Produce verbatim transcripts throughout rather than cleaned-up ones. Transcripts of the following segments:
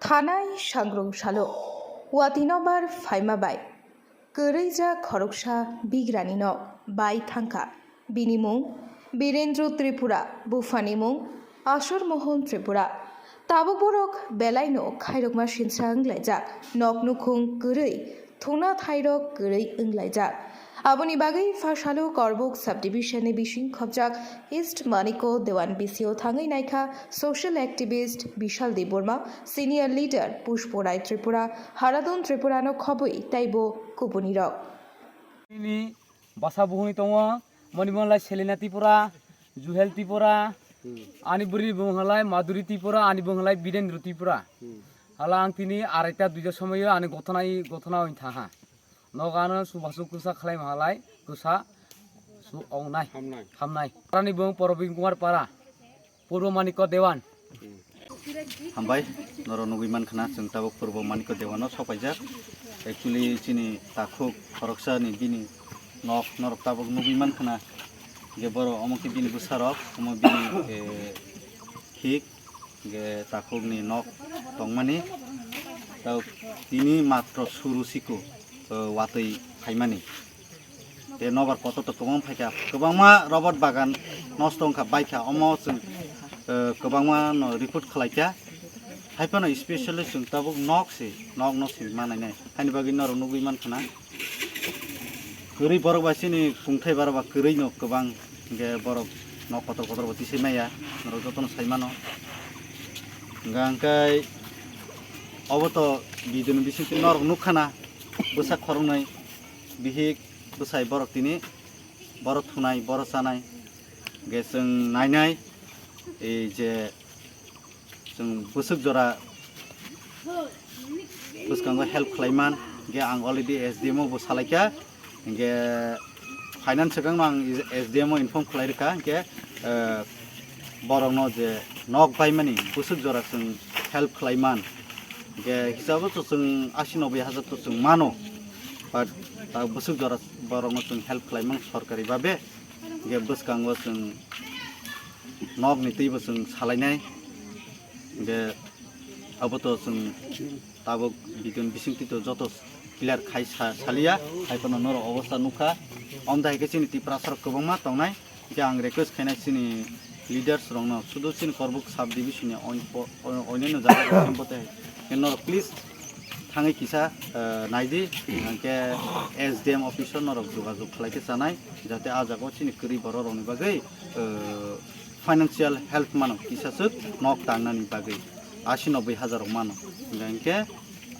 Thanai sangrung salo, watinobar phaima bai, kwrwijak khoroksa bigranino bai thangkha. Bini mung Birendra Tripura, buphani mung Ashur Mohan Tripura. Tabuk borok belaino khairokma sinsa wnglaijak, nok nukhung kwrwi, thungna thairok kwrwi wnglaijak. Aboni bagwi phasalo Korbuk subdivision ni bising khobjak East Maniko Dewan B C O thangwi naikha social activist Bishal Debbarma, senior leader Pushpo Rai Tripura, Haradun Tripura no khobwi teibo kubunirok. Nini basa buhuni tongo, moni monlai Selena Tripura, Juhel Tripura, ani bwrwi bung halai Madhuri Tripura, ani bung halai Birendra Tripura. Hala ang tini araita duita somoyo ani gothona i gothona oin thaha. Nogo ano subasuk kwsa khlai mahalai kwsa su ongnai. Hamnai. Hamnai. Parani bung Probin Kumar Para, Purbo Manikya Dewan. Hambai, norok nugwi mankha na, chwng tabuk Purbo Manikya Dewan o sok paijak. Actually, chini takhuk khoroksa ni bini nok norok tabuk nugwi mankha na. Je borok omo khe bini bwsarok, omo bini, eh, hik. Hingke takhukni nok tongmani, tao tini matro suru siku, eh, watwi phaimani. Te nobar kotor to kwbang phaikha, kwbangma robot bagan nosto wngkha, baikha, omo chwng, eh, kwbangma no report khlaikha. Haiphano specially chwng tabuk nok se, nok no se manai nai. Haini bagwi norok nugwi mankha na. Kwrwi borok bai chini kungthai borok ba kwrwi no kwbang, hingke borok nok kotor kotor bo tisai maya, norok jotono sai mano. Hingka hingke obo to video ni bisingtwi norok nukha na, bwsa khoroknwi bihik bwsai borok tini borok thunai, borok chanai, hingke chwng nainai, ei je chwng bwswk jora bwskango help khlaiman, hingke ang already S D M o bo salaikha, hingke finance swkangno ang S D M o inform khlai rwkha, hingke, eh, borokno je nok baimani bwswk jora chwng help khlaiman, hingke hisabo to chwng asi noboi hajar to chwng mano, but, ah, bwswk jora borokno chwng help khlaiman sorkari babe. Hingke bwskango chwng nokni twibo chwng salainai. Hingke abo to chwng tabuk video ni bisingtwi to joto clear khai sa-, saliya, hai phano norok obostha nukha. Omo dai khe chini Tiprasa rok kwbangma tongnai. Hingke ang request khainai chini leaders rokno, sudu chini Korbuk sub division ni oin-, o-, o-, oinano jaga rok bote. Hingke norok please thangwi kisa, eh, naidi, hingke S D M office o norok jogajog khlai khe chanai, jate ah jaga o chini kwrwi borok rokni bagwi, eh, financial help mano, kisa swk nok tangnani bagwi asi noboi hajar rok mano. Hingke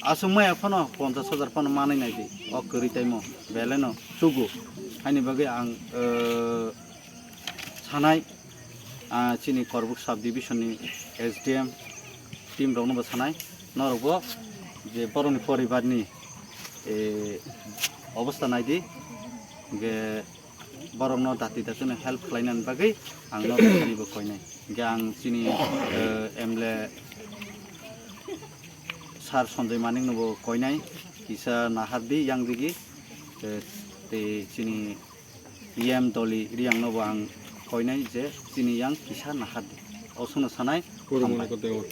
aswk maya phano ponchash hajar phano manwi naidi, o kwrwi taimo belai no chugo. Haini bagwi ang, eh, sanai, ah, chini Korbuk sub division ni S D M team rokno bo sanai, norok bo je borokni poribar ni, eh, obostha naidi, je borokno dati dati no help khlainani bagwi ang norok sani bo koinai. Je ang chini, eh, M L A sir Sanjay Manik no bo koinai, kisa nahardi yang digi, eh, tei chini E M Dolly Reang no bo ang koinai je chini yang kisa nahardi. O sono sanai, Purbo hambai. Manikya Dewan.